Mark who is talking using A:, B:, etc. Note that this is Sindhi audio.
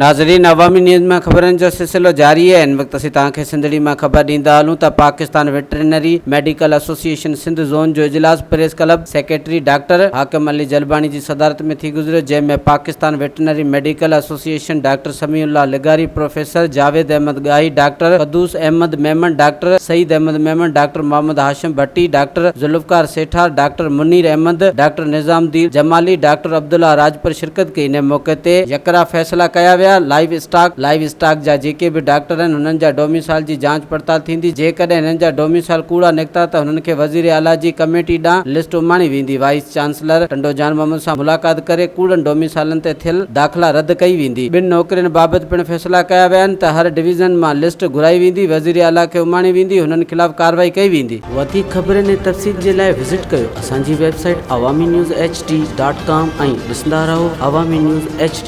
A: ناظرين عوامي نيوز مان خبرن جو سلسلو جاري آهي هن وقت اسين توهان کي سنڌڙي مان خبر ڏيندا هلون ته Pakistan veterinary medical association Sindh zone جو اجلاس press club secretary doctor Hakim Ali Jalbani جي صدارت ۾ ٿي گذريو جنهن ۾ Pakistan veterinary medical association doctor Sami Ullah لغاري، professor Javed Ahmed Gahi, doctor Quddus Ahmed Memon, doctor Saeed Ahmed Memon, doctor Muhammad Hashim Bhatti, doctor Zulfiqar Sethar, doctor Munir Ahmed, doctor Nizam Uddin Jamali, doctor Abdullah Rajpar شرڪت ڪئي. انهي موقعي تي يڪراء فيصلا ڪيا ويا. لائيو اسٽاڪ، Live Stock، جا جيڪي به ڊاڪٽر آهن انهن جا ڊوميسائل جي جاچ پڙتال ٿيندي، جيڪڏهن هنن جا ڊوميسائل ڪوڙا نڪتا ته هنن کي وزير اعليٰ جي ڪميٽي ڏانهن لسٽ اماڻي ويندي. وائيس چانسلر ٽنڊو جان محمد سان ملاقات ڪري ڪوڙن ڊوميسائلن تي ٿيل داخلا رد ڪئي ويندي. ٻن نوڪرين بابت پڻ فيصلا ڪيا ويا آهن ته هر ڊويزن مان لسٽ گهرائي ويندي، وزير اعليٰ کي اماڻي ويندي، هنن خلاف ڪارروائي ڪئي ويندي. وڌيڪ خبرن ۽ تفصيل جي لاء وزٽ ڪيو اسان جي website Awami news H D dot com ۽ ڏسندا رهو عوامي نيوز ايڇ ڊي.